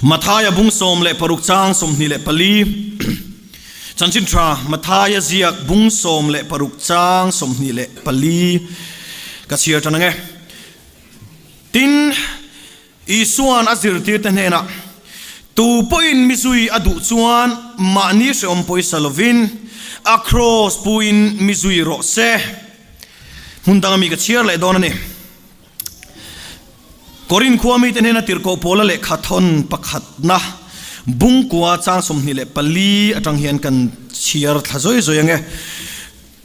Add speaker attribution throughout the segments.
Speaker 1: Mathaia bung 16 chang 24. Chanchin tha Mathaia ziak bung 16 chang 24 ka chhiar tan ange. Tin, Isuan a zirtirte hnenah, Tu pawhin mi zui a duh chuan mahni hrehawm pawisa lovin a kraws puin mi zui rawh se. Hmun danga mi ka chhiar leh dawn a ni. Korin khua mite hnena tirhkoh Paula lehkha thawn pakhatna bungkua chang 24 atang hian kan chhiar thla zawi zawi ange.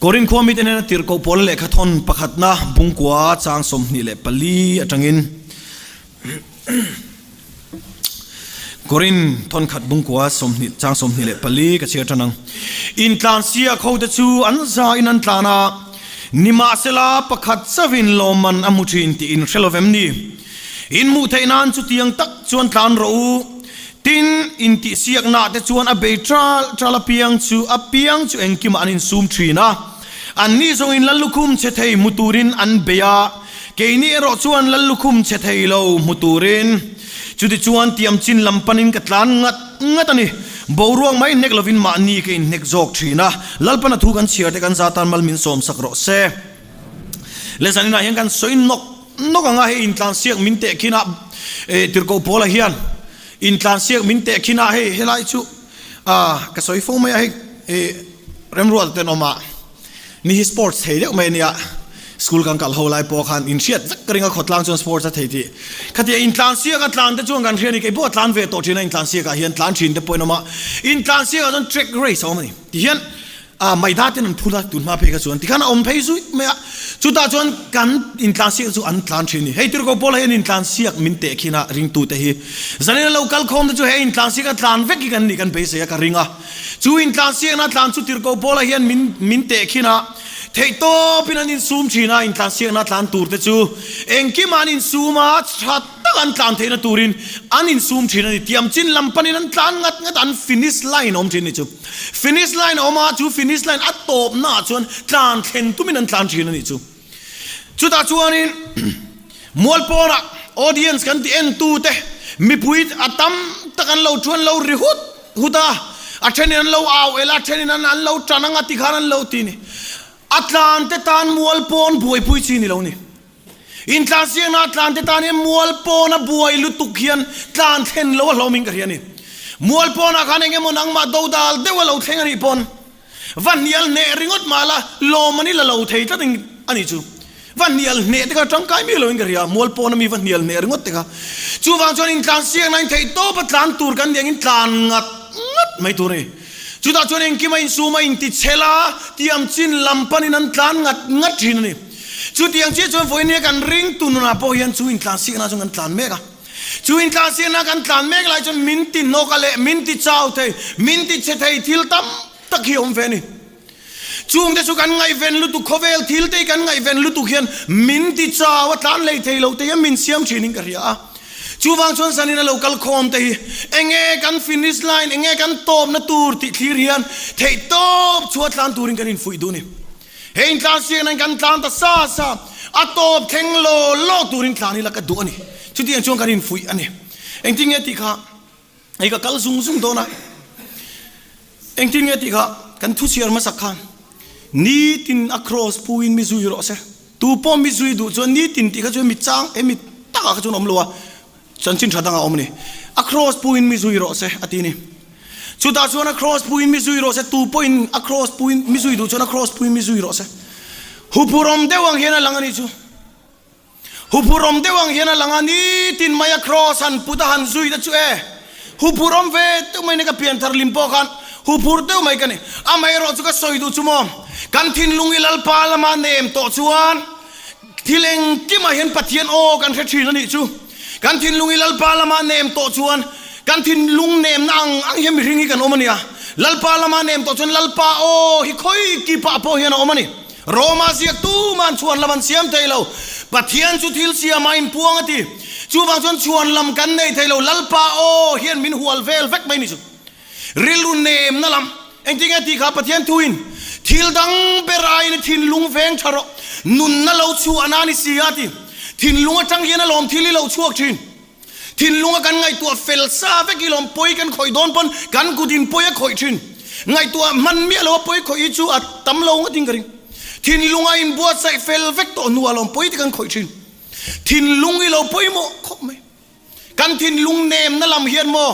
Speaker 1: Korin khua mite hnena tirhkoh Paula lehkha thawn pakhatna bungkua chang 24 atangin Korin thawnkhat bungkua 20 chang 24 ka chhiar tan ang. Intlansiak hote chu an za in an tlan a, nimahsela pakhat chauhin lawmman a hmu thin tih in hre lovem ni? In hmuh theih nan chutiang tak chuan tlan rawh u. Tin, intihsiaknah te chuan a bei ṭal ṭal apiang chu apiang chu engkimah an insum ṭhin a. Anni zawngin Lallukhum chhe thei hmu turin an bei a, keini erawh chuan Lallukhum chhe thei lo hmu turin. Chutichuan tiam chin lam panin ka tlan ngat ngat a ni. Boruak mai hnek lovin mahni ka inhnek zawk thin a, Lalpana thu kan chhiar te kan za tan mal min sawmsak rawh se. Le zaninah hian kan sawi nawk nawk ang a, hei intlansiak min teh khin a, Tirhkoh Paula hian intlansiak min teh khin a, hei helai chu ka sawi fo mai a, hei Remruat tenawm ah ni hi sports thei deuh mai a nia, school kan kal ho lai pawh khan in hriat vek ka ring a, khawtlang chuan sports a thei tih. Khatia intlansiak a tlan te chuan kan hria a ni, kei pawh a tlan ve tawh thin a, intlansiak ah hian tlan thin te pawh in awm a, intlansiak ah chuan track race a awm a ni ti hian ah maida ten an phur a, tun hma phei kha chuan tikhan a awm phei zui mai a, chutah chuan kan intlansiak chu an tlan thin a ni. Hei Tirhkoh Paula hian intlansiak min teh khin a ringtute hi zanin a lo kal khawm te chu he intlansiak a tlan vek hi kan nih kan beisei a ka ring a. Chu intlansiakna tlan chu Tirhkoh Paula hian min min teh khin a, theihtawpin an insum thin a, intlansiakna tlan turte chu engkimah an insum a, tha tak an tlan theihna turin an insum thin a ni. Tiam chin lam panin an tlan ngat ngat a, an finish line a awm thin a ni chu. Finish line a awm a, chu finish line a tawpnaah chuan tlan thlen tumin an tlan thin a ni chu. Chutah chuanin Mualpawnah audience kan ti entute mipui a tam tak an lo chuan lo ri hut hut a, a thenin an lo au el a, a thenin an an lo tan anga tikhan an lo ti ni. A tlante tan Mualpawn buaipui chi ni lo ni. Intlansiakna a tlante tan hian Mualpawna buai lutuk hian tlan thlen lo a hlawmin ka hria ni. Mualpawnah khan eng emaw nangmah dodal deuh a lo thleng a nih pawn Va hnial hneh ringawt mah la, lawm an i la lo thei tlat in a nih chu. Va hnial hneh te kha tangkai miah lo in ka hria, mual pawn a mi va hnial hneh ringawt te kha. Chuvang chuan intlan siakna in theih tawp a tlan tur kan nih angin tlan ngat ngat mai tur a ni. Chutah chuan engkim a insum a inti chhel a, tiam chin lam panin an tlan ngat ngat thin a ni. Chutiang chiah chuan vawinia kan ring tu nunah pawh hian chu intlan siakna chuan kan tlan mek a. Chu intlansiakna kan tlan mek lai chuan min ti hnawk a leh min ti chau thei, min ti chhe thei thil tam tak hi a awm ve a ni. Chungte chu kan ngaihven lutuk, khawvel thil te hi kan ngaihven lutuk hian min ti chau a, tlan lei thei lo te hian min siam thin in ka hria a. Chuvang chuan zanin a lo kal khawm te hi enge kan finish line, enge kan tawpna tur tih thlir hian theihtawp chhuah tlan turin kan infuih duh a ni. He intlansiakna in kan tlan ta sa sa, a tawp thleng law law turin tlan ila ka duh a ni. Chutiang chuan kan infuih a ni. Engtin nge tih kha hei ka kal zung zung dawn a, engtin nge tih kha kan thu chhiar hmasak khan nitin a cross puin mi zui rawh se, tu pawh mi zui duh chuan nitin tih kha chuan mi chang he mi takah kha chuan awm lo a, Chanchin tha dangah awm a ni. A kraws puin mi zui rawh se, a ti a ni. Chutah chuan a kraws puin mi zui rawh se, tu pawhin a kraws puin mi zui duh chuan a kraws puin mi zui rawh se. Huphur awm deuh ang hian a lang a nih chu. Huphur awm deuh ang hian a lang a, nitin mai a kraws han put a han zui te chu e. Huphur awm ve deuh mai ni ka pianthar lim pawh khan huphur deuh mai ka ni. Amaherawh chu ka sawi duh chu maw, kan thinlung i Lalpa lama nem tawh chuan, Thil engkimah hian Pathian aw kan hre thin a nih chu. Kan thinlung hi Lalpa lama nem tawh chuan kan thinlung nemna ang ang hian mihring hi kan awm a nia. Lalpa lama nem tawh chuan Lalpa aw hi khawi kipah pawh hian a awm a ni. Roma ziak tuman chhuan lam an siam thei lo. Pathian chu thil siamah inpuang a ti. Chuvang chuan chhuan lam kan nei thei lo. Lalpa aw hian min hual vel vek mai ni chu. Rilru nemna lam, engtinge tih kha Pathian thuin thil dang ber aiin i thinlung veng tha rawh, nunna lo chhuah nan i si a ti. Thinlung atang hian a lawm thil i lo chhuak thin. Thinlunga kan ngaihtuah fel sa vek hi lawm pawi kan khawih dawn pawn kan kut in pawi a khawih thin. Ngaihtuah hman miah lo a pawi khawih hi chu a tam lo ngawt in ka ring. Thinlunga inbuatsaih fel vek tawh hnuah lawm pawi te kan khawih thin. Thinlung i lo pawimawh khawp mai. Kan thinlung nemna lam hian maw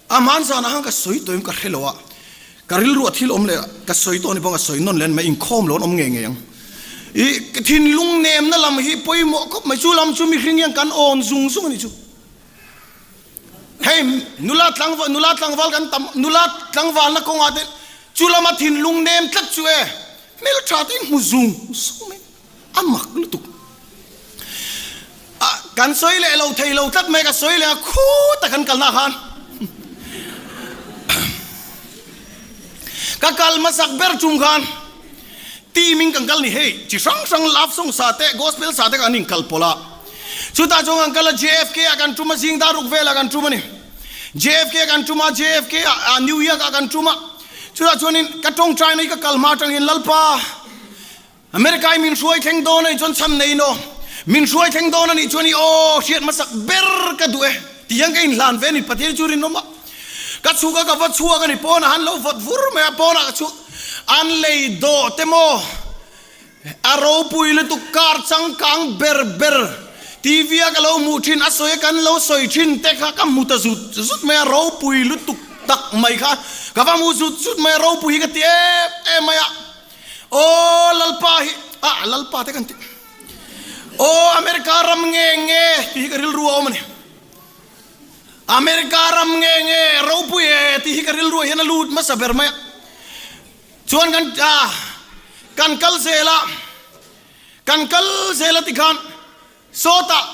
Speaker 1: a hman zanah khan ka sawi tawh em ka hre lo a, ka rilru a thil awm leh ka sawi tawh a ni bawk a, sawi nawn leh a ni mai, inkhawm lo an awm ngei ngei ang. I thinlung nemna lam hi pawimawh khawp mai, chu lam chu mihring hian kan awn zung zung a ni chu. Hei nula tlangval nula tlangval kan tam nula tlangvalna kawngah te chu lama thinlung nem tlat chu e hmeltha te in hmu zung zung mai. A mak lutuk. A kan sawi leh lo thei lo tlat mai ka sawi leh a khuta kan kalna khan ka kal hmasak ber tum khan team in kan kal ni hei chi hrang hrang love song sa te gospel sa te kan inkal pawlh a chutah chuan kan kal a JFK ah kan tum a zing dar ruk velah kan tum a ni JFK ah kan tum a JFK ah New York ah kan tum a chutah chuanin ka tawngtaina hi ka kal hma atangin Lalpa America i min hruai thleng dawn a nih chuan chhan nei naw, min hruai thleng dawn a nih chuan i aw hriat hmasak ber ka duh e ti hian ka inhlan ve a ni. Pathian chu rinawm a, ka chhuk a ka va chhuak a ni, pawnah han lo vawt vur mai a, pawnah ka chhuk an lei dawh te maw a ropui lutuk kar changkang ber ber TV a ka lo hmuh thin a sawi a kan lo sawi thin te kha ka hmu ta zut zut mai a, ropui lutuk tak mai kha ka va hmu zut zut mai a, ropui hi ka ti em em mai a. Aw Lalpa hi ah Lalpa te kan ti Aw America ram nge nge tih hi ka rilru a awm a ni. America ram nge nge ropui e tih hi ka rilru ah hian a lut hmasa ber mai a. Chuan kan ah kan kal zel a kan kal zel a tikhan sawtah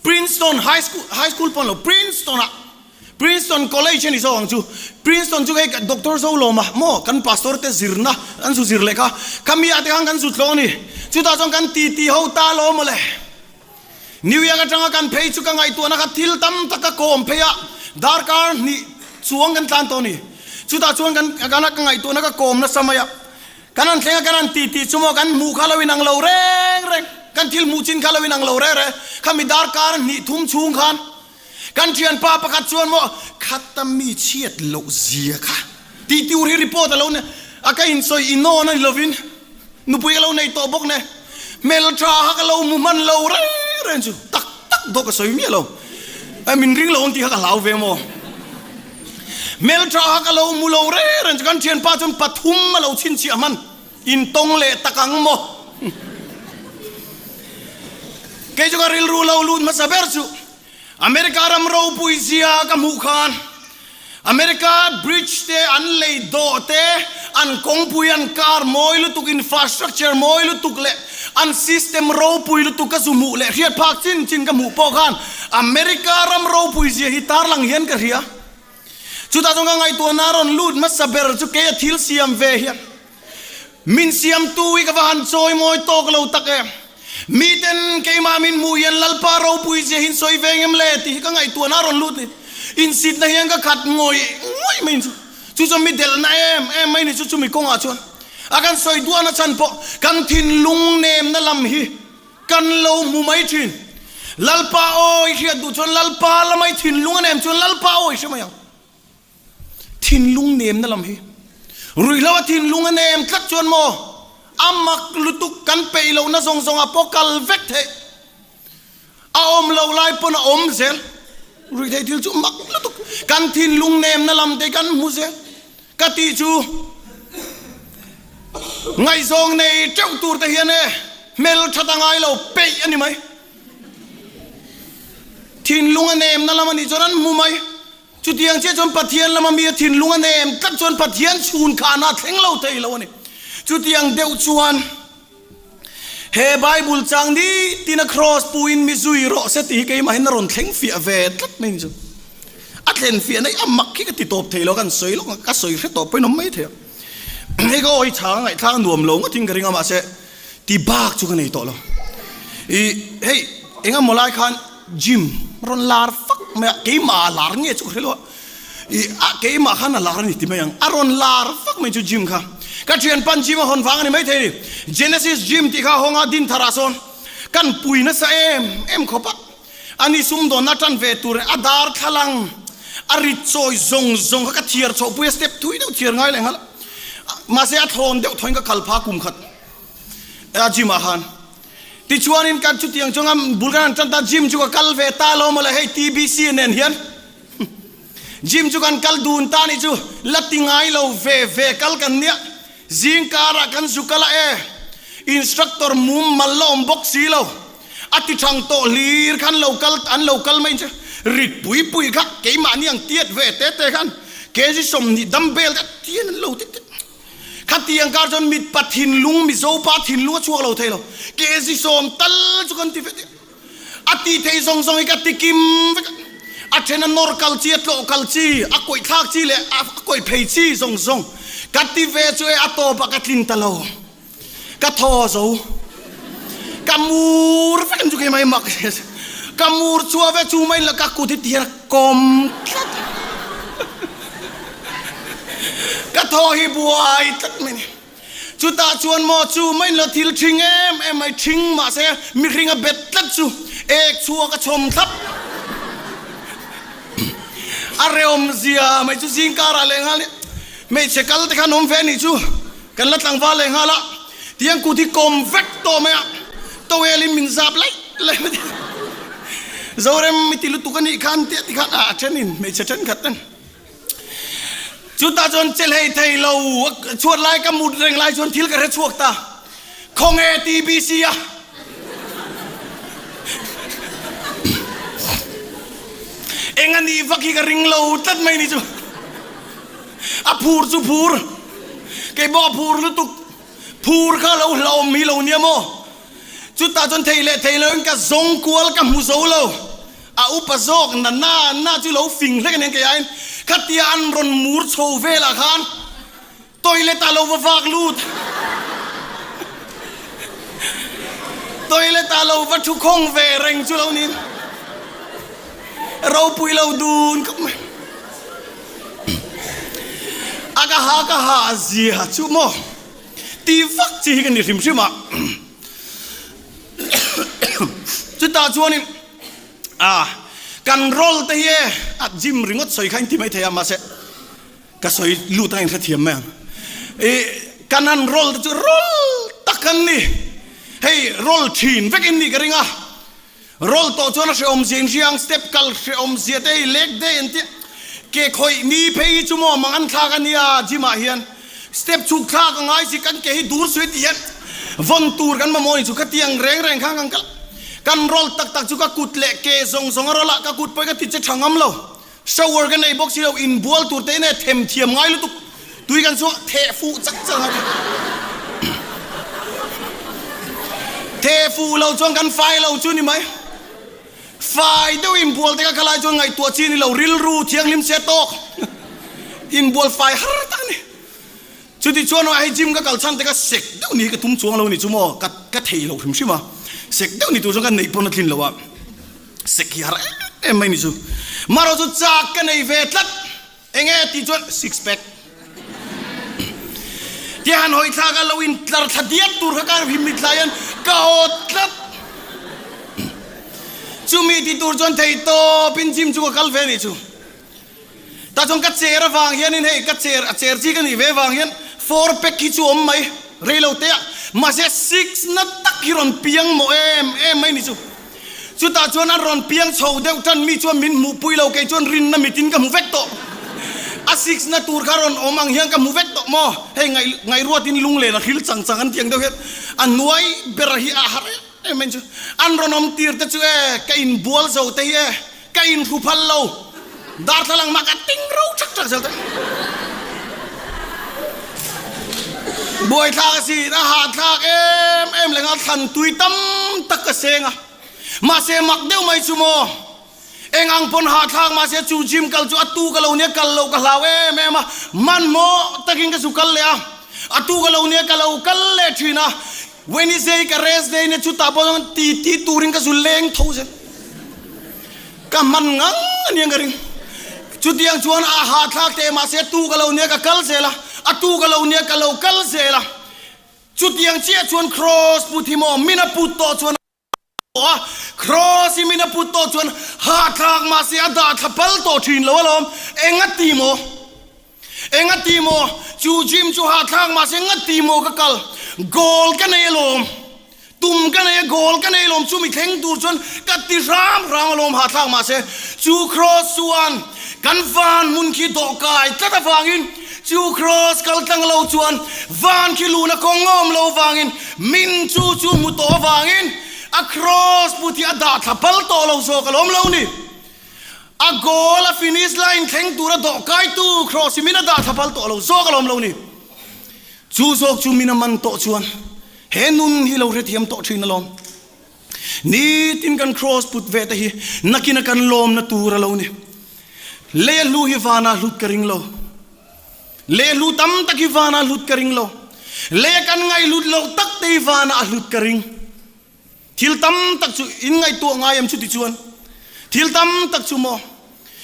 Speaker 1: Princeton High School, High School pawh an lo, Princeton ah, Princeton College a ni zawk ang chu, Princeton chu hei Doctor Zolawma maw kan pastor te zirna an zu zir leh kha, khami ah te khan kan zu tlawng a ni, chutah chuan kan titi ho ta lo mawle. New York atanga kan phei chu ka ngaihtuahna kha thil tam tak ka kawm phei a, darkar hnih chuang kan tlan tawh a ni, chutah chuan kan ka ngaihtuahna ka kawm nasa mai a. Kan han thleng a, kan han ti tih chu maw kan hmuh kha lo inang lo reng reng, kan thil hmuh chin kha lo inang lo reng reng, khami darkar hnih thum chhung khan kan thianpa pakhat chuan maw khata mi chhiat loh zia kha tih tur hi report a lo nei a, ka insawi inawn a ni lovin nupui ka lo nei tawh bawk nen hmeltha kha ka lo hmu hman lo reng reng chu tak tak dawh ka sawi miah lo. Eh, min ring lo ang tih kha ka hlau ve maw? Hmeltha kha ka lo mu lo reng reng chu kan thianpa chuan pathum a lo chhinchhiah hman intawng leh tak ang maw? Kei chu ka rilru lo lut hmasa ber chu America ram ropui zia ka hmuh khan America bridge te an lei dawh te, an kawngpui an car mawi lutuk, infrastructure mawi lutuk leh an system ropui lutuk ka zu hmuh leh hriat phak chin chin ka hmuh pawh khan America ram ropui zia hi tarlang hian ka hria. Chutah chuan ka ngaihtuahna a rawn lut hmasa ber chu kei a thil siam ve hian Min siamtu hi ka va han chawi mawi tawk lo tak em? Miten keimah min hmuh hian Lalpa ropui zia hi in sawi ve ngem le tih hi ka ngaihtuahna a rawn lut ni. Insitna hian ka khat ngawih ngawih mai chu. Chu chuan mi delhna em em mai ni chu chumi kawngah chuan a kan sawi duahna chhan pawh kan thinlung nemna lam hi kan lo hmu mai thin. Lalpa aw i hriat duh chuan Lalpa lamai thinlung a nem chuan Lalpa aw i hre mai ang. Thinlung nemna lam hi ruihhlo a thinlung a nem tlat chuan maw a mak lutuk kan peih lohna zawng zawng ah pawh kal vek theih a awm loh lai pawn a awm zel ruihtheih thil chu mak lutuk kan thinlung nemna lam te kan hmu zel ka tih chu ngaihzawng nei teuh tur te hian e hmelthat a ngai lo peih a ni mai thinlung a nemna lam a nih chuan an hmu mai. Chutiang chiah chuan Pathian lama mi a thinlung a nem tlat chuan Pathian chhun khahna a thleng lo thei lo a ni. Chutiang deuh chuan he Bible chang ni tina Kraws puin mi zui rawh se tih hi keimahin a rawn thleng fiah ve tlat mai ni chu. A thlen fiah na hi a mak hi ka ti tawp thei lo, kan sawi lawk a, ka sawi hre tawp pawhin awm mai thei a. Hei ka aw hi chhang a ngaihthlak a nuam lo ngawtin ka ring a mahse ti bak chu ka nei tawh lo. I hei engemaw lai khan Gym rawn lar fak mai a, keimah a lar nge chu ka hre lo a, i a keimah khan a lar a ni ti mai ang, a rawn lar fak mai chu gym kha. Ka thianpan gym a hawn vang a ni maithei a ni, Genesis gym tih kha a hawng a, Dinthar ah sawn. Kan pui nasa em em khawp a, ani sumdawnna tan ve tur a darthlalang a rit chawi zawng zawng kha ka thiar chhoh pui a, step thui deuh thiar ngai leh nghal a, mahse a thlawn deuh thawin ka kal pha kum khat a gym ah khan. Tichuanin kan chutiang chuan a bul kan han tan ta, gym chu ka kal ve ta lo mawle hei TBC nen hian gym chu kan kal dun ta nih chu la ti ngai lo ve ve kal kan nia. Zing karah kan zu kal a e, instructor mum mal la awm bawk si lo, a ti thang tawh hlir khan lo kal an lo kal mai chu rit pui pui kha keimahni ang tiat ve te te khan kg 20 dumbbell te tian an lo ti te khatiang kar chuan mitpa thinlung Mizopa thinlung a chhuak lo thei lo kg 10 tal chu kan ti ve te. A tih theih zawng zawng hi ka ti kim vek a, a then a nawr kal chi, a tlawh kal chi, a kawih thlak chi leh a kawih phei chi zawng zawng ka ti ve chu e a tawp ah ka tlin ta lo, ka thaw zo, ka mur vek an chu keimah hi mak ka mur chhuah ve chu mai la ka kut hi ti hian a kawm tlat ka thaw hi buai tlat mai ni. Chutah chuan maw chu mai lo thil ṭhing em em mai ṭhing mahse mihring a bet tlat chu ek chhuak a chhawm thlap. A reawm zia mai chu zing karah leh nghal hmeichhe kal te khan awm ve anih chu kan la tlangval leh nghal a tiang kut hi kawm vek tawh mai a towel in min zap laih laih mai Zorem i ti lutuk anih khan tih a ti khan a then in hmeichhe thenkhat ten. Chutah chuan che hlei thei lo chhuat lai ka mut reng lai chuan thil ka hre chhuak ta. Khawnge TBC a? Eng a nih vak hi ka ring lo tlat mai ni chu. A phur chu phur. Kei pawh a phur lutuk. Phur kha lo hlauhawm hi lo nia maw? Chutah chuan thei leh thei loin ka zawng kual ka hmu zo lo. A upa zawk na na na chu lo fing hlek aniang kei aiin khatia an rawn mur chho velah khan toilet ah lo va vak lut. Toilet ah lo va thu khawng ve reng chu lo niin ropui lo dun khawp mai. A ka ha ka ha zia chu maw. Ti vak chi hi ka ni hrim hrim a. Chutah chuanin a kan roll te hi e a gym ringawt sawi kha in ti mai thei a mahse ka sawi lut a inhrethiam mai ang. I kan han roll te chu roll tak an ni. Hei roll thin vek in nih ka ring a. Roll tawh chuan a hrehawm zia in hria ang, step kal hrehawm zia te hei leg day an tia, ke khawih ni phei hi chu maw mang an thlak a nia gym ah hian step chhuk thlak a ngai si kan ke hi dur suih tih hian vawn tur kan mamawh ni chu khatiang reng reng khan kan kal kan roll tak tak chu ka kut leh ke zawng zawng a roll a ka kut pawh hi ka ti che tha ngam lo. Shower ka nei bawk si lo, inbual tur te in e them thiam ngai lutuk, tui kan chhuak theh fuh chak chak a, theh fuh lo chuan kan fai lo chu ni mai, fai deuh inbual te kha khalai chuan ngaihtuah chi ni lo, rilru thianghlim se tawk, inbual fai har tak a ni, chuti chuan hei gym ka kal chhan te kha sek deuh ni hi ka tum chuang lo ni chu maw, ka ka thei lo hrim hrim a, sek deuh ni tur chuan ka neih pawn a tlin lo a. Sek hi har em em mai ni chu. Marawh chu chak ka nei ve tlat. Enge tih chuan six pack. Tia han hawi thlak a lo in tlar thla diak tur kha ka him mit lai hian ka haw tlat. Chumi ti tur chuan thei tawp in gym chu ka kal ve ni chu. Tah chuan ka cher avang hianin hei ka cher a cher chi ka nih ve avang hian four pack hi chu awm mai rei lo te a mahse six na tak hi rawn piang mawh em em mai ni chu. Chutah chuan an rawn piang chho deuh tan mi chuan min hmuh pui lo kei chuan rinna mitin ka hmu vek tawh. A six na tur kha rawn awm ang hian ka hmu vek tawh maw hei ngaih ngaihruatin lunglen a hril chang chang an ti ang deuh hian a hnuai ber hi a har em em mai chu. An rawn awm tir te chu e ka inbual zo te hi e. Ka inhru phal lo. Darthlalang mah ka ting ro thak thak zel ta. Buaithlak a si, a hahthlak em em leh nghal thlan tui tam tak ka seng a. Mahse mak deuh mai chu maw. Eng ang pawn hahthlak mahse chu gym kal chu a tu ka lo nia kal loh ka hlau em em a. Hmanhmawh takin ka zu kal leh a. A tu ka lo nia ka lo kal leh thin a. Wednesday ka rest day nia chutah pawh chuan ti ti turin ka zu leng tho zel. Ka hman ngang a nia ka ring. Chutiang chuan a hahthlak teh mahse tu ka lo nia ka kal zel a, a tu ka lo nia ka lo kal zel a. Chutiang chiah chuan cross put hi maw min a put tawh chuan. a, Kraws i min a put tawh chuan hahthlak mahse a dah thla pal tawh thin lo alawm. Enga ti maw? Enga ti maw? Chu gym chu hahthlak mahse nga ti maw ka kal? Goal ka nei alawm. Tum ka nei a, goal ka nei alawm. Chumi thleng tur chuan ka ti hram hram alawm hahthlak mahse chu kraws chuan kan van hmun khi dawhkai tlat avangin chu kraws kal tlang lo chuan van khi luna kawng a awm lo vangin min chu chu hmu tawh avangin a kraws put hi a dah thla pal tawh lo zawk alawm lo ni. A goal a finish line thleng tura dawhkaitu kraws hi min a dah thla pal tawh lo zawk alawm lo ni. Chu zawk chu min a man tawh chuan he nun hi lo hrethiam tawh thin alawm. Nitin kan kraws put ve te hi nakina kan lawmna tur a lo ni. Lei a hlu hi vana hlut ka ring lo. Lei a hlu tam tak hi vana hlut ka ring lo. Lei a kan ngaihhlut loh tak te hi vana a hlut ka ring. Thil tam tak chu in ngaihtuah ngai em chuti chuan? Thil tam tak chu maw?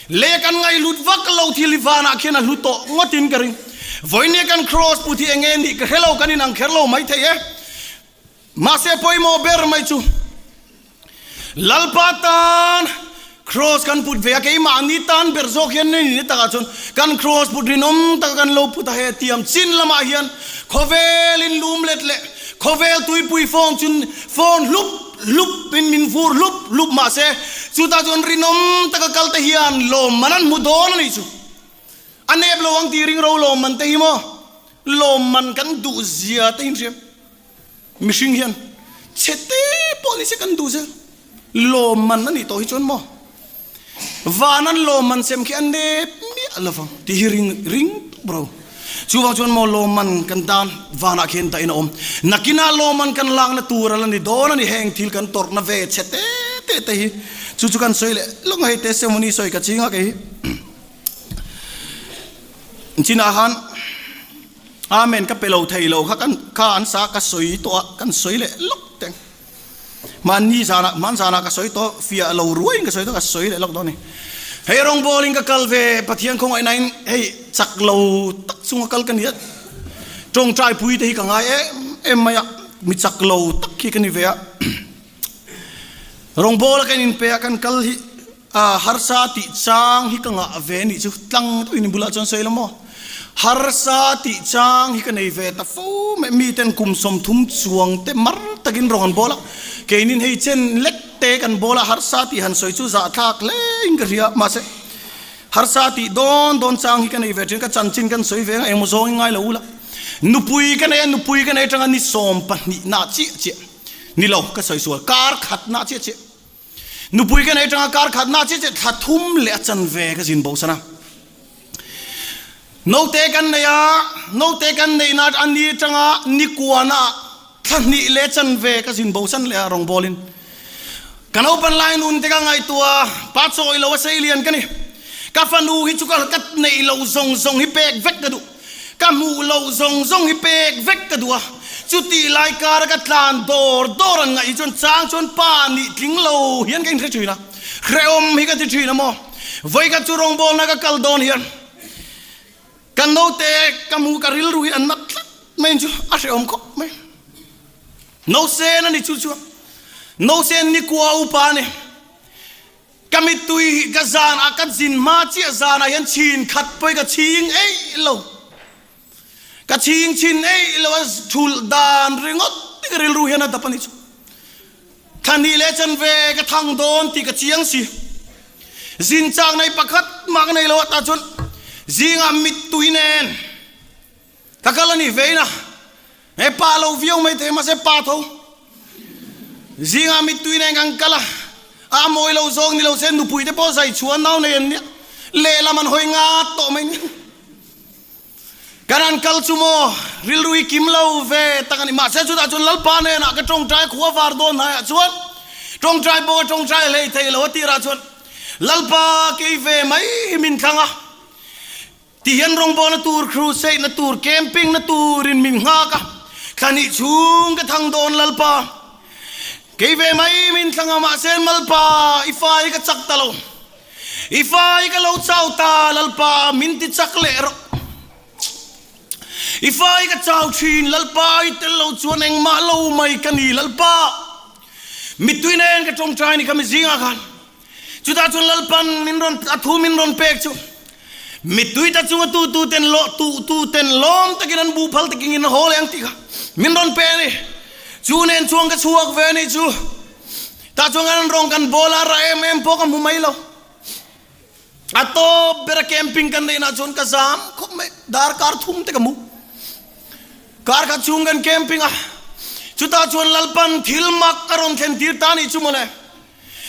Speaker 1: Lei kan ngaihhlut vak lo thil hi vanah khian a hlu tawh ngawtin ka ring. Vawinia kan kraws put hi enge nih ka hre lo, kan inang kher lo mai thei e. Mahse pawimawh ber mai chu Lalpa tan Kraws kan put ve a, keimahni tan ber zawk hian ni ni takah chuan kan kraws put rinawm taka kan lo put a, he tiam chin lamah hian khawvel in lum let leh khawvel tuipui phone chu phone hlup hlup in min vur hlup hlup mahse chutah chuan rinawm taka kal te hian lawmman an hmu dawn a nih chu. A nep lo ang tih ring ro lawmman te hi maw lawmman kan duh zia te hi hriam. Mihring hian chhe te pawh ni se kan duh zel. Lawmman a nih tawh hi chuan maw van an lawmman sem khi a nep miah lo vang tih hi ring ring tawp ro. Chuvang chuan maw lawmman kan tan vanah khian dahin a awm. Nakinah lawmman kan lakna tur a la ni dawn a ni heng thil kan tawrhna ve chhe te te te hi. Chu chu kan sawi leh lawk a hei testimony sawi ka ching a kei hi. Chinah khan Amen ka pe lo thei lo kha kan kha an sa ka sawi tawh a kan sawi leh lawk teng mahni zanah hman zanah ka sawi tawh fiah lo ruaiin ka sawi tawh ka sawi leh lawk dawn a ni hei rawngbawlin ka kal ve Pathian khawngaihna in hei chak lo tak chunga kal ka ni a tawngtai pui te hi ka ngai em em mai a mi chak lo tak hi ka ni ve a rawngbawla kan inpe a kan kal hi A harsa tih chang hi ka ngah ve nih chu tlang deuhin bulah chuan sawi lo maw? Harsa tih chang hi ka nei ve ta fo mai, miten kum 30 chuang te mar takin rawng an bawl a, keinin hei chen lek te kan bawl a, harsa tih han sawi chu zahthlak hle in ka hria, mahse harsa tih dawn dawn chang hi ka nei ve thin, ka chanchin kan sawi ve ang engmaw zawngin ngai lo ula, nupui ka nei a, nupui ka nei atanga ni 12 nah chiah chiah, ni lo ka sawi sual kar khat nah chiah chiah. Nupui ka nei tanga kar khat na chiah chiah thla thum leh a chan ve ka zin bo san a. Note kan nei a, note kan neih na a ni tanga ni kuana thla hnih leh chan ve ka zin bo san leh a rawngbawl in. Ka naupan lai nun te ka ngaihtuah pa chawi lo a sei lian ka ni. Ka fanu hi chu ka ka neih lo zawng zawng hi pek vek ka duh. Ka hmuh loh zawng zawng hi pek vek ka duh a, chutih lai kara ka tlan dawr dawr an ngaih hi chuan chang chuan pa nih tling lo hian ka inhre thin a, hrehawm hi ka ti thin a maw. Vawikhat chu rawngbawlna ka kal dawn hian ka naute ka hmuh ka rilru hi an nat tlat mai in chu a hrehawm khawp mai. Nausen a ni chu chuan nausen nikua upa a ni. Ka mittui hi ka zan ah ka zin hma chiah zan ah hian chhin khat pawh ka chhing eih lo. Ka chhing chhin eih lo a thulh dan ringawt te ka rilru hian a dap a ni chu. Thla hnih leh chan ve ka thang dawn tih ka chiang si. Zin chak nei pakhat mah ka nei lo a tah chuan zingah mittui nen Ka kal a nih ve in a, he pa lo viau mai thei mahse pa tho. Zingah mittui nen kan kal a, a mawi lo zawk ni lo se nupui te pawh zai chhuah nau nei an nia, lehlam an hawi ngat tawh mai nia. Kan han kal chu maw rilru hi kim lo ve tak a ni, mahse chutah chuan Lalpa hnenah ka tawngtai khua var dawn hnaiah chuan tawngtai pawh ka tawngtai hlei thei lo a tirah chuan Lalpa kei ve mai hi min thlang a, Ti hian rawngbawlna tur, crusade na tur, camping na turin min nghak a, thla hnih chhung ka thang dawn Lalpa. Kei ve mai min thlang a, mahse Malpa i fa hi ka chak ta lo. I fa hi ka lo chau ta Lalpa, min ti chak leh rawh. I fa hi ka chau thin Lalpa, i tel lo chuan engmah lo mai ka ni Lalpa. Mittui nen ka tawngtai ni kha mi zingah khan. Chutah chuan Lalpan min rawn a thu min rawn pek chu mittui ta chunga tu tu ten lo tu tu ten lawm takin an buh phal takin in haw leh ang tih kha min rawn pe a ni. Chu nen chuan ka chhuak ve a ni chu. Tah chuan kan rawng kan bawl a rah em em pawh ka hmu mai lo. A tawp ber a camping kan neih nah chuan ka zam khawp mai darkar thum te ka mu. Kar khat chhung kan camping a chutah chuan Lalpan thil mak a rawn thlen tir ta a nih chu mawle.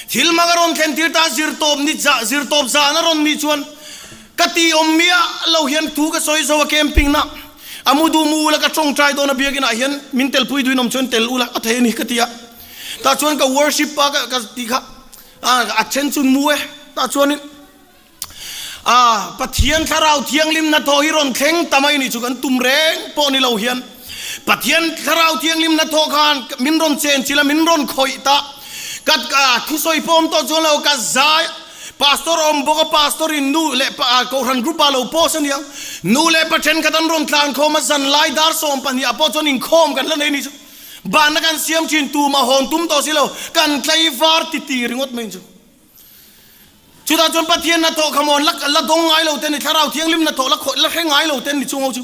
Speaker 1: Thil mak a rawn thlen tir ta zirtawp ni zirtawp zan a rawn nih chuan ka ti awm miah lo hian thu ka sawi zo a camping na a mu duh mu ula ka tawngtai dawn a biakin ah hian min telpui duhin awm chuan tel ula a thei a ni ka ti a tah chuan ka worship a ka ti kha a then chu mu e tah chuanin A Pathian Thlarau Thianghlim hnathawh hi rawn thleng ta mai ni chu kan tum reng pawh ni lo hian Pathian Thlarau Thianghlim hnathawh khan min rawn chen chilh a, min rawn khawih ta. Ka thusawi pawh awm tawh chuan lo ka zai Pastor awm bawk a, Pastor in nu leh pa Kohhran group ah lo post a niang. Nu leh pa thenkhat an rawn tlan khawm a, zanlai dar 12 ah pawh chuan inkhawm kan la nei ni chu. Banna kan siam thin tumah hawn tum tawh si lo, kan tlaivar titi ringawt mai chu. Chutah chuan Pathian hnathawh kha maw la la dawng ngai lo te ni, Thlarau Thianghlim hnathawh la khawih la hre ngai lo te ni chung ho chu.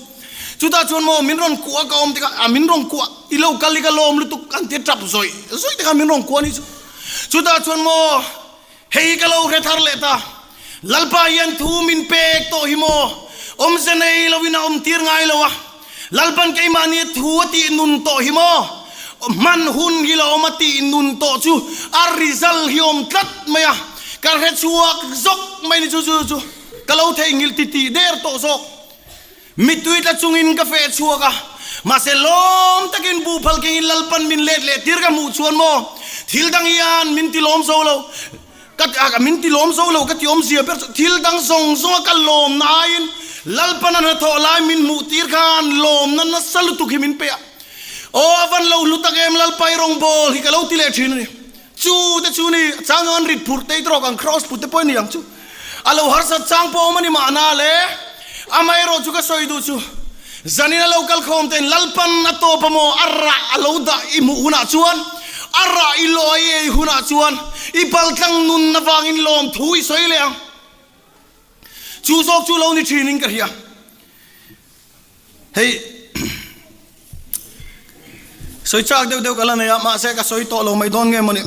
Speaker 1: Chutah chuan maw min rawn kuah ka awm tikah a min rawn kuah i lo kal i ka lawm lutuk an ti tap zawih zawih te kha min rawn kuah ni chu. Chutah chuan maw hei hi ka lo hre thar leh ta, Lalpa hian thu min pek tawh hi maw awmze nei loin a awm tir ngai lo a, Lalpan keimahni a thu a tih nun tawh hi maw? Hman hun hi la awm a tih nun tawh chu a result hi awm tlat mai a, ka hre chhuak zawk mai ni chu chu chu ka lo theihnghilh ti tih der tawh zawk. Mittui tla chungin ka feh chhuak a, mahse lawm takin buhphal kengin Lalpan min let leh tir ka hmuh chuan maw thil dang hian min ti lawm zo lo. Ka min ti lawm zo lo ka ti awmzia ber chu thil dang zawng zawnga ka lawmna aiin Lalpana hnathawh lai min hmuh tir khan lawmna nasa lutuk hi min pe a. Aw a van lo hlu tak em Lalpa i rawngbawl hi ka lo ti leh thin a ni. Chu te chu ni a chang an rit phurh te i tawk ang cross put te pawh a ni ang chu. A lo harsat chang pawh awm a ni mahna le. Amaherawh chu ka sawi duh chu zanin a lo kal khawm ten Lalpan a tawp a maw a rah a lo dah i hmuh hunah chuan a rah i lawh a i ei hunah chuan i paltlang nun avangin lawmthu i sawi leh ang. Chu zawk chu lo ni thinin ka hria. Hei sawi chak deuh deuh ka la nei a mahse ka sawi tawh lo mai dawn nge mawni.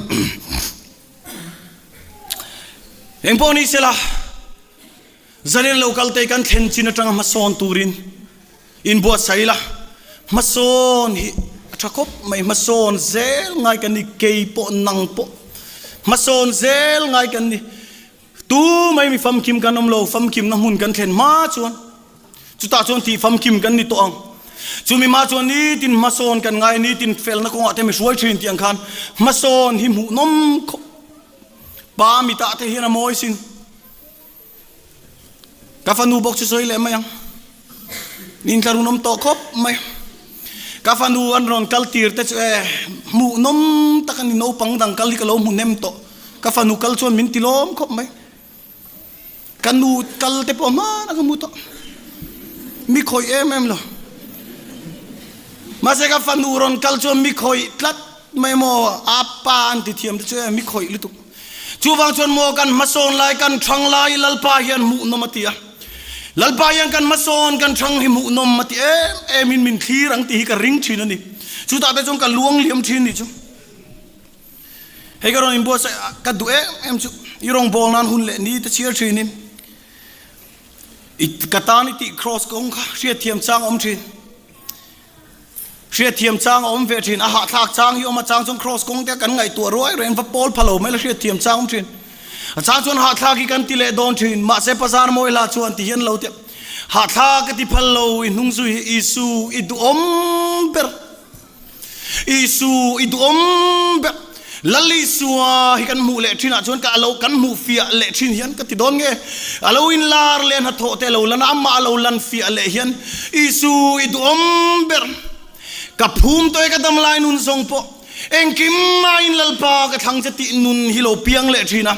Speaker 1: Engpawh ni sela. Zalen lo kalte kan thlen chin atanga hmasawn turin inbuatsaih ila, hmasawn hi a tha khawp mai, hmasawn zel ngai kan ni, kei pawh nang pawh hmasawn zel ngai kan ni, tu mai mi famkim kan awm lo, famkimna hmun kan thlen hma chuan chutah chuan tih famkim kan ni tawh ang, chumi hma chuan nitin hmasawn kan ngai, nitin felna kawngah te mi hruai thin tih ang khan hmasawn hi hmuhnawm khawp, pa mitah te hian a mawi sin. Ka fanu bawk chu sawi leh mai ang. Intlarun awm tawh khawp mai. Ka fanu an rawn kal tir te chu e hmuhnawm tak a ni naupang dang kal hi ka lo hmu hnem tawh. Ka fanu kal chuan min ti lawm khawp mai. Ka nu kal te pawh hmanah ka hmu tawh. Mi khawih em em lo. Mahse ka fanu rawn kal chuan mi khawih tlat mai maw a pa an ti thiam te chu e mi khawih lutuk. Chuvang chuan maw kan hmasawn lai kan thang lai Lalpa hian hmuhnawm a ti a. Lalpa hian kan hmasawn kan thang hi hmuhnawm a ti em em in min thlir ang tih hi ka ring thin a ni. Chutah te chuan ka luang liam thin nih chu. Hei ka rawn inbuatsaih a, ka duh em em chu i rawngbâwl nan hun leh ni te chhiar thin in i ka tan i tih cross kawng kha hriatthiam chang a awm thin. Hriatthiam chang a awm ve thin, a hahthlak chang hi awm a chang chuan cross kawng te kan ngaihtuah ruai ruai an va pawl pha lo mai la hriatthiam chang awm thin. A chang chuan hahthlak hi kan ti leh dawn thin, mahse Pazar mawi hla chuan ti hian lo ti hahthlak ka ti phal lo i hnung zui hi Isu i duhawm ber. Isu i duhawm ber. Lal Isua hi kan hmuh leh thinah chuan ka alo kan hmuh fiah leh thin hian ka ti dawn nge? A lo inlar leh hnathawh te a lo lan a, amah a lo lan fiah leh hian Isu i duhawm ber. Ka phum tawh e ka dam lai nun zawng pawh engkim maiin Lalpa ka thlang che tih nun hi lo piang leh thin a.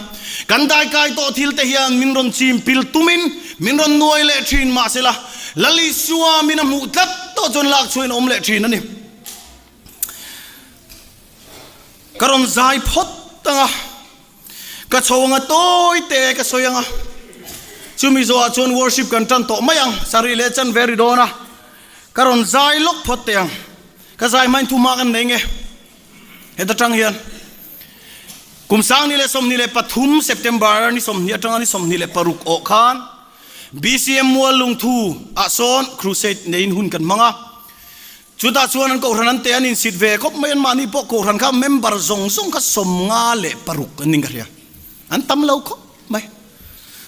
Speaker 1: Kan daikai tawh thil te hian min rawn chim pil tumin min rawn nuai leh thin mahsela Lal Isua min a hmuh tlat tawh chuan lak chhuahin a awm leh thin a ni. Ka rawn zai phawt ang a, ka chho anga tawi te ka sawi ang a, chumi zawhah chuan worship kan tan tawh mai ang, sarih leh chan ve ri dawn a, ka rawn zai lawk phawt teh ang, ka zai hmain thu hma kan nei nge heta tang hian kum 2023 September ni 20 atanga ni 26 awh khan BCM Mual Lungthu ah sawn crusade neiin hun kan hmang a. Chutah chuan an kohhran an te an insit ve khawp mai, anmahni pawh kohhran kha member zawng zawng kha 56 an ning ka hria, an tam lo khawp mai.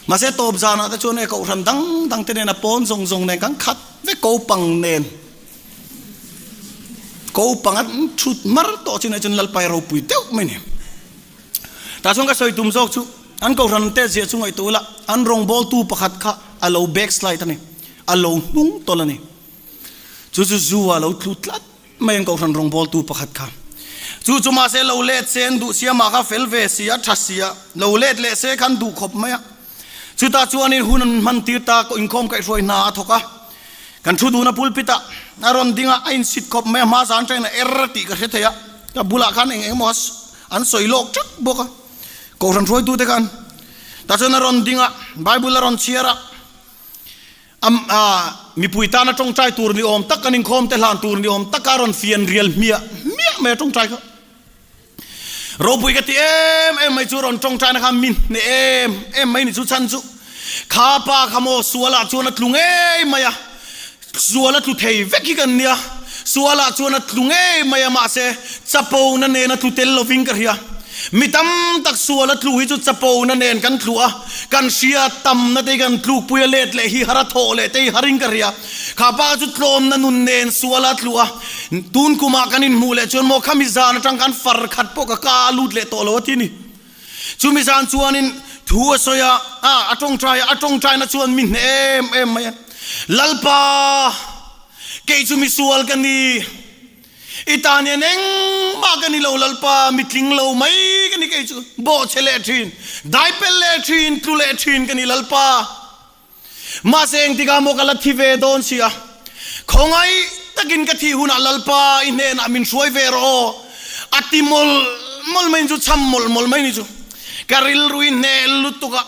Speaker 1: Mahse tawp zanah te chuan e kohhran dang dang te nen a pawn zawng zawng nen kan khat vek ko pang nen ko pang an thut mar tawh chinah chuan Lalpai ropui deuh mai ni. Tah chuan ka sawi tum zawk chu an kohhran te ziah chu ngaihtuah ula an rawngbawltu pakhat kha a lo backslide a ni, a lo hnung tawlh a ni. Chu chu zu a lo tlu tlat mai ang Kohhran rawngbawltu pakhat kha. Chu chu mahse lo let se an duh sia mah kha fel ve si a, tha si a, lo let leh se khan duh khawp mai a. Chutah chuanin hun an hman tir ta, inkhawm kaihhruai hna a thawk a. Kan thu dun a pulpit ah a rawn ding a, a insit khawp mai a, hma zan tangin a er tih ka hre thei a, ka bulah khan eng eng emaw an sawi lawk tlat bawk a. Kohhran hruaitute khan tah chuan a rawn ding a, Bible a rawn chhiar a. A mipui tana tawngtai tur ni awm tak, kan inkhawm te hlan tur ni awm taka rawn fian rial hmiah hmiah mai a tawngtai kha. Ropui ka ti em em mai chu rawn tawngtaina kha mi hneh em em mai ni chu chhan chu. Kha pa kha maw sualah chuan a tlu ngei mai a, sual a tlu thei vek hi kan nia, sualah chuan a tlu ngei mai a mahse chapona nen a tlu tel lovin ka hria. Mi tam tak sual a tlu hi chu chapona nen kan tlu a, kan hria tamna te hi kan tlukpui a let leh hi har a thawh leh te hi harin ka hria. Kha pa chu tlawmna nun nen sual a tlu a, tun kumah kan inhmuh leh chuan maw khami zan atang khan far khat pawh ka ka a lut leh tawh lo a ti ni. Chumi zan chuanin thu a sawi a, a tawngtai a, a tawngtaina chuan mi hneh em em mai a, Lalpa, kei chu misual ka ni. I tan hian engmah ka ni lo Lalpa, mitling lo mai ka ni kei chu, bawhchhe leh thin, daipel leh thin, tlu leh thin ka ni Lalpa. Mahse engtikah maw ka la thi ve dawn si a, khawngaih takin ka thih hunah Lalpa i hnenah min hruai ve rawh aw, a ti mawlh mawlh mai ni chu, cham mawlh mawlh mai ni chu, ka rilru i hneh lutuk a.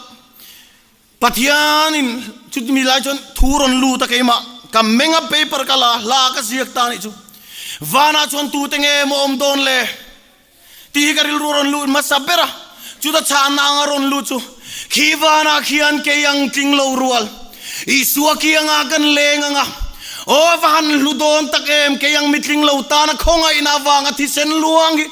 Speaker 1: Pathianin chutimi lai chuan thu rawn lut a keimah ka meng a paper ka la hla ka ziak ta anih chu vanah chuan tute nge maw awm dawn le tih hi ka rilru a rawn lut hmasa ber a chuta chhanna anga rawn lut chu khi vanah khian kei ang tling lo rual Isua kiangah kan leng anga aw va han hlu dawn tak em kei ang mitling lo tana khawngaihna avanga thisen luang hi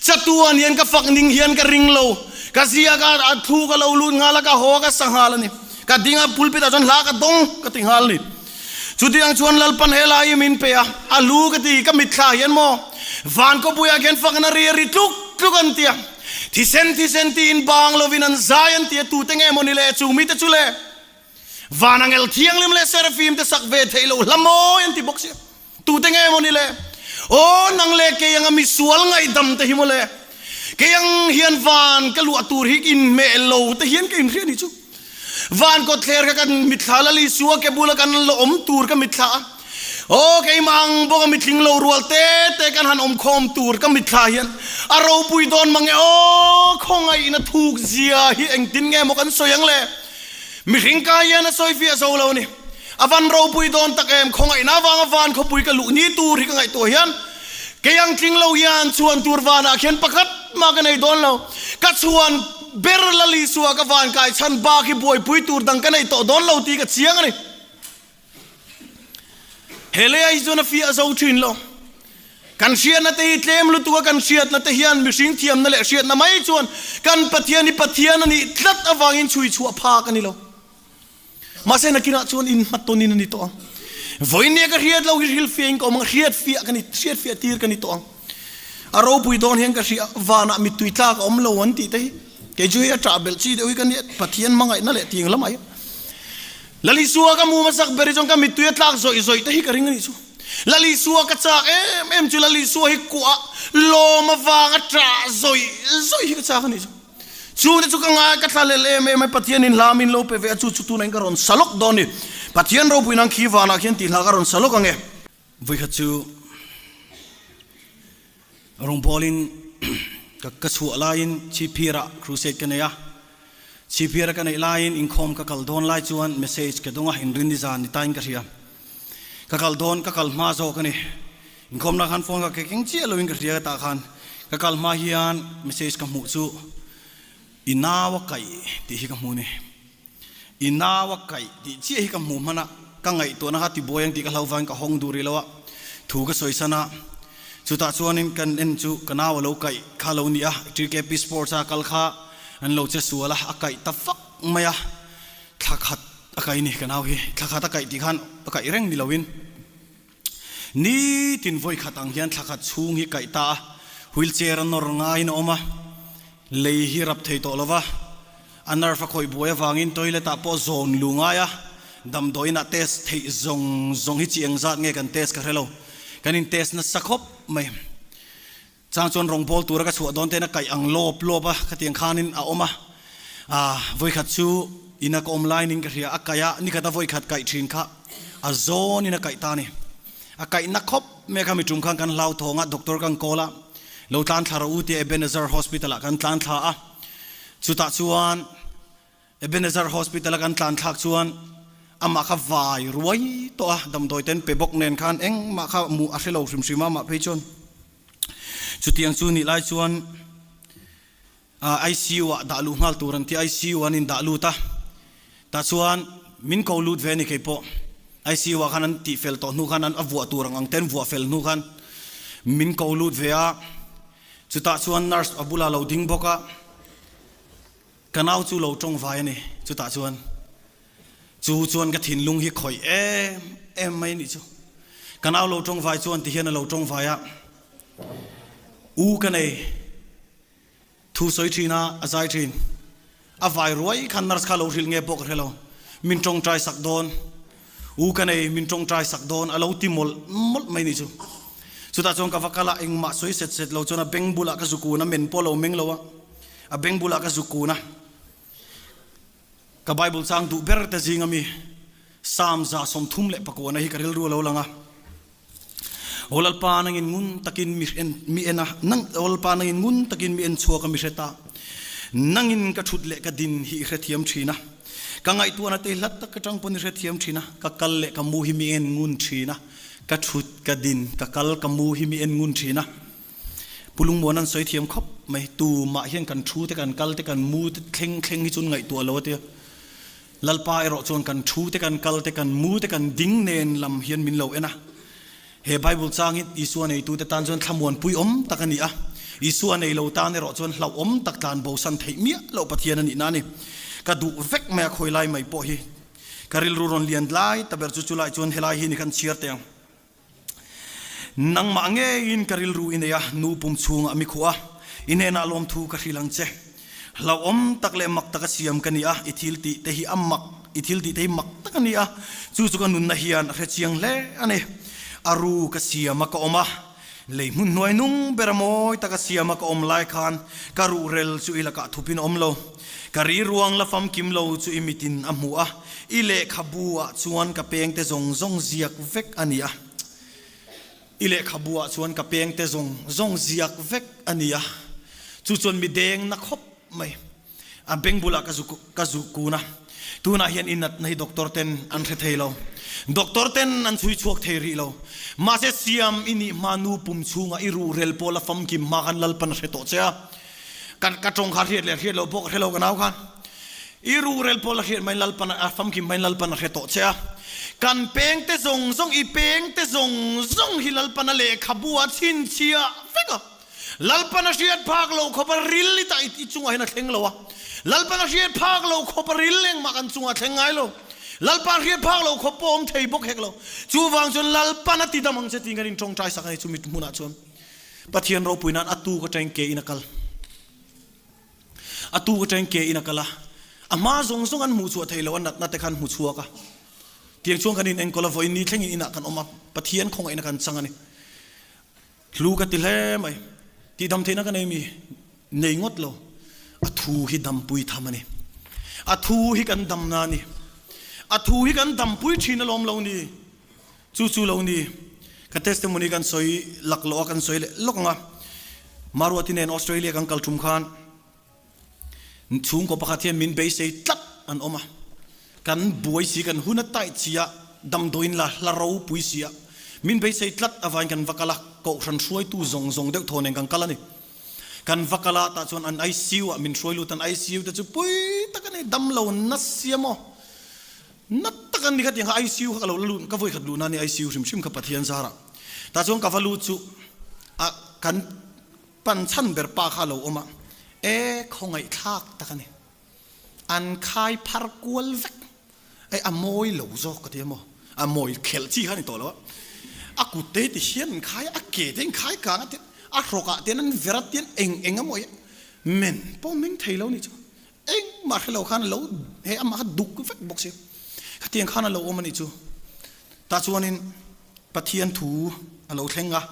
Speaker 1: Chatuan hian ka fak ning hian ka ring lo. Ka ziak a, a thu ka lo lut nghal a, ka haw a, ka sa nghal a ni. Ka ding a, pulpit ah chuan hla ka dawng ka ti nghal a ni. Chutiang chuan Lalpan helai hi min pe a, a lu ka ti, ka mitthla hian maw van khawpuiah khian fakna ri a ri tluk tluk an ti a, thisen thisen tiin bang lovin an zai an ti a, tute nge maw ni le chung mite chu le van angel thianghlim leh serafim te sak ve theih loh hla mawi an ti bawk sia. Tute nge maw ni le? Aw nang le kei anga misual ngaihdam te hi maw le? Kei ang hian van ka luah tur hi inhmeh lo te hian ka inhria ni chu. Van kawtthler kha kan mitthla Lal Isua ke bula kan la awm tur ka mitthla a. Aw keimah ang bawka mitling lo rual te te kan han awm khawm tur ka mitthla hian a ropui dawn mang e aw khawngaihna thuk zia hi engtin nge maw kan sawi ang le? Mihring ka hian a sawi fiah zo lo a ni. A van ropui dawn tak em, khawngaihna avanga van khawpui ka luh ni tur hi ka ngaihtuah hian kei ang tling lo hian chhuan tur vanah khian pakhat mah ka nei dawn lo. Ka chhuan ber Lal Isua ka van kai chhan bak hi buaipui tur dang ka nei tawh dawn lo tih ka chiang a ni. He lei ah hi chuan a fiah zo thin lo. Kan hriatna te hi tlem lutuk a, kan hriatna te hian mihring thiamna leh hriatna mai chuan kan Pathian hi Pathian a nih tlat avangin chhui chhuah phak a ni lo. Mahse nakinah chuan in hmatawnin a ni tawh ang. Vawinia ka hriat lo hi hrilhfiahin ka awm ang, hriatfiah ka ni, hriatfiah tir ka ni tawh ang. A ropui dawn hian ka hria, vanah mittui tlak a awm lo an tih te hi. Kei chu hei a ṭah belh chi deuh hi ka nia, Pathian hmangaihna leh tiang lamah hian. Lal Isua ka mu hmasak ber hi chuan ka mittui a tlak zawih zawih te hi ka ring a nih chu. Lal Isua ka chak em em chu Lal Isua hi kuah lawm avanga ṭah zawih zawih hi ka chak a nih chu. Chu te chu ka ngai ka thlalel em em a, Pathianin hla min lo pe ve a, chu chu tunah in ka rawn sa lawk dawn ni. Pathian ropui nan khi vanah khian tih hla ka rawn sa lawk ang e. Vawikhat chu rawngbawlin.
Speaker 2: Ka ka chhuah laiin Chhipphirah crusade ka nei a. Chhipphira ka neih laiin inkhawm ka kal dawn lai chuan message ka dawng a, inrin nizan ni tain ka hria. Ka kal dawn, ka kal hma zawk a ni. Inkhawmna khan phone ka ke keng chiah loin ka hria ka tah khan ka kal hma hian message ka hmuh chu i nau a kaih tih hi ka hmu ni. I nau a kaih tih chiah hi ka hmuh hman a, ka ngaihtuahna kha tibuai ang tih ka hlau vangin ka hawng duh rih lo a, thu ka sawi san a. Chutah chuanin kan en chu ka nau a lo kaih kha lo ni a, TKP Sports a kal kha an lo che sual a, a kaih ta fak mai a, thla khat a kaih ni ka nau hi, thla khat a kaih tih khan a kaih reng ni loin nitin vawi khat ang hian thla khat chhung hi kaih ta a, wheelchair a nawr ngaiin a awm a, lei hi rap thei tawh lo va. A nerve a khawih buai avangin toilet ah pawh zawn lu ngai a, damdawiin ah test theih zawng zawng hi chi engzat nge kan test ka hre lo. Kan in test nasa khawp mai. Chang chuan rawng bawl tura ka chhuah dawn ten a kaih ang lawp lawp a, khatiang khanin a awm a. Ah, vawikhat chu ina ka awm laiin ka hria, a kaih a, nikhat a vawikhat kaih thin kha a zawnin a kaih ta a ni. A kaih na khawp mai a, khami tum khan kan hlauthawng a, doctor kan call a, lo tlan thla rawh u tia Ebenezer Hospital ah kan tlan thla a. Chutah chuan Ebenezer Hospital a kan tlan thlak chuan amah kha vai ruai tawh a, damdawi ten pe bawk nen khan engmah kha hmuh a hre lo hrim hrim a, amah phei chuan chutiang chu nih lai chuan ICU ah dah luh nghal tur an ti a, ICU an indah lut a, tah chuan min ko lut ve a ni keipawh, ICU ah khan an tih fel tawh hnu khan an a vuah tur ang ang ten vuah fel hnu khan min ko lut ve a. Chutah chuan nurse a bulah lo ding bawk a, ka nau chu lo tawng vai a ni. Chutah chuan chu chuan ka thinlung hi khawih em em mai a nih chu. Ka nau lo tawng vai chuan tihian a lo tawng vai a, U ka nei, thu sawi thin a, a zai thin. A vai ruai khan nurse kha lo hrilh nge pawh ka hre lo. Min tawngtai sak dawn. U ka nei, min tawngtai sak dawn a lo ti mawlh mawlh mai nih chu. Chutah chuan ka va kal a, engmah sawi set set lo chuan a beng bulah ka zu kun a, men pawh a lo meng lo a, a beng bulah ka zu kun a. Ka Bible chang duh ber te zing ami Psalm 34 na hi ka rilru a lo lang a. Aw Lalpa nangin ngun takin mi en mi en a, nang Aw Lalpa nangin ngun takin mi en chhuak a mi hre ta. Nangin ka thut leh ka din hi i hrethiam thin a. Ka ngaihtuahna te hlat tak atang pawn i hrethiam thin a. Ka kal leh ka mu hi mi en ngun thin a. Ka thut, ka din, ka kal, ka mu hi mi en ngun thin a. Pu Lungmuan an sawi thiam khawp mai. Tumah hian kan thu te, kan kal te, kan mu te thleng thleng hi chuan ngaihtuah lo a tia. Lalpa erawh chuan kan thu te, kan kal te, kan mu te, kan ding nen lam hian min lo en a. He Bible chang hi Isua neitute tan chuan thlamuanpui awm tak a ni a. Isua nei lo tan erawh chuan hlauhawm tak tlan bosan theih miah loh Pathian a nihna a ni. Ka duh vek mai a khawi lai mai pawh hi. Ka rilru rawn lian lai ta ber chu chulai chuan helai hi ni khan chhiar teh ang. Nangmah ngeiin ka rilru i nei a, nu pum chhungah mi khuh a, i hnenah lawmthu ka hrilh ang che. Hlauhawm tak leh mak taka siam ka ni a, i thil tih te hi a mak, i thil tih te hi mak tak a ni a, chu chu ka nunna hian a hre chiang hle a ni. A ru ka siam a ka awm a, lei hmun hnuai nung ber a mawi taka siam a ka awm lai khan ka ruhrel chu i lakah thupin a awm lo. Ka ri ruang la famkim lo chu i mitin a hmu a, i lehkhabu ah chuan ka pengte zawng zawng ziak vek a ni a. I lehkhabu ah chuan ka pengte zawng zawng ziak vek a ni a. Chu chuan mi deng na khawp mai. A beng bulah ka zu ka zu kun a. Tunah hian i natna hi doctor ten an hre thei lo. Doctor ten an chhui chhuak thei rih lo. Mahse siam i nih hma nu pum chhungah i ruhrel pawl a famkim hma khan Lalpan a hre tawh che a. Kan ka tawng kha hriat leh hriat loh pawh ka hre lo ka nau khan. I ruhrel pawl a hriat mai Lalpan a famkim mai Lalpan a hre tawh che a. Kan peng te zawng zawng i peng te zawng zawng hi Lalpan a lehkhabu a chhinchhiah vek a. Lalpan a hriat phak lo khawp a ril i tah i chungah hian a thleng lo a. Lalpan a hriat phak lo khawp a ril engmah kan chungah a thleng ngai lo. Lalpa hriat phak lo khawp pawh awm thei bawk hek lo. Chuvang chuan Lalpan a ti dam ang che tiin kan intawngtai sak a ni chu mit hmunah chuan. Pathian ropui nan a tuk atangin ke in a kal. A tuk atangin ke in a kal a. A hma zawng zawng an hmuh chhuah thei lo, a natna te kha an hmu chhuak a. Tiang chuan kan inenkawl a, vawiin ni thlengin inah kan awm a, Pathian khawngaihna kan chang a ni. Hlu ka ti hle mai. Tihdam theihna ka nei mi? Nei ngawt lo. A thu hi dampui tham a ni. A thu hi kan damna a ni. A thu hi kan dampui thin alawm lo ni. Chu chu lo ni. Ka testimony kan sawi lak loh a kan sawi leh lawk ang a. Maruati nen Australia kan kal tum khan chhungkaw pakhat hian min beisei tlat an awm a, kan buai si kan hun a taih chi a, damdawiin la hla ropui si a, min beisei tlat avangin kan va kal a, kohhran hruaitu zawng zawng deuh thaw nen kan kal a ni. Kan va kal a, tah chuan an ICU ah min hruai lut an ICU te chu pui tak a ni, damlo na sia maw? Na tak an ni kha tiang kha ICU kha ka lo la lut, ka vawikhat luhna a ni ICU hrim hrim kha Pathian zarah. Tah chuan ka va lut chu a kan pan chhan ber pa kha a lo awm a, e khawngaihthlak tak a ni. An khai phar kual vek. Ei a mawi lo zawk ka ti a maw? A mawi khelh chi kha a ni tawh lo a. A kut te ti hian an khai a, a ke te an khai kang a, a hrawkah te an ver a tian eng eng a mawi a. Men pawh meng thei lo a nih chu. Engmah hre lo khan a lo hei amah kha duk vek bawk si. Khatiang khan a lo awm a nih chu. Tah chuanin Pathian thu a lo thleng a.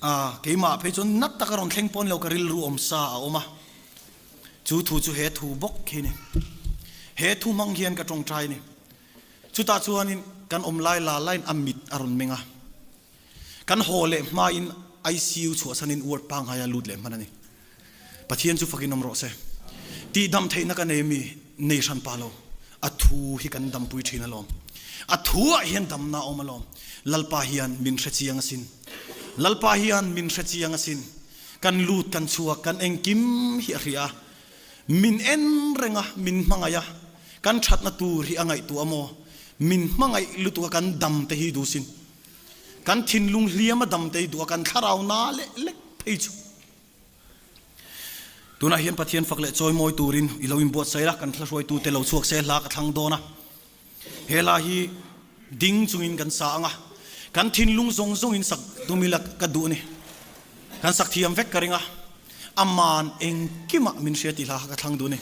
Speaker 2: A keimah phei chuan nat taka rawn thleng pawh ni lo ka rilru awm sa a awm a. Chu thu chu he thu bawk khi a ni. He thu hmang hian ka tawngtai a ni. Chutah chuanin kan awm lai la laiin a mit a rawn meng a. Kan haw leh hmain ICU chhuahsanin ward pangngaia lut leh hman a ni. Pathian chu fakin awm rawh se. Tihdam theihna ka nei mi nei hran pa lo. A thu hi kan dampui thin alawm. A thuah hian damna a awm alawm. Lalpa hian min hre chiang asin. Lalpa hian min hre chiang asin. Kan lut kan chhuak kan engkim hi a hria a. Min en reng a, min hmangaih a. Kan thatna tur hi a ngaihtuah maw? Min hmangaih lutuk a kan dam te hi duh sin. Kan thinlung hliam a dam te hi duh a, kan thlarau na leh lek phei chu. Tunah hian Pathian fak leh chawimawi turin i lo inbuatsaih a, kan thlahruaitute lo chhuak se hla ka thlang dawn a. He hla hi ding chungin kan sa ang a, kan thinlung zawng zawngin sak tum ila ka duh a ni. Kan sak thiam vek ka ring a, aman engkimah min hria tih hla kha ka thlang duh a ni.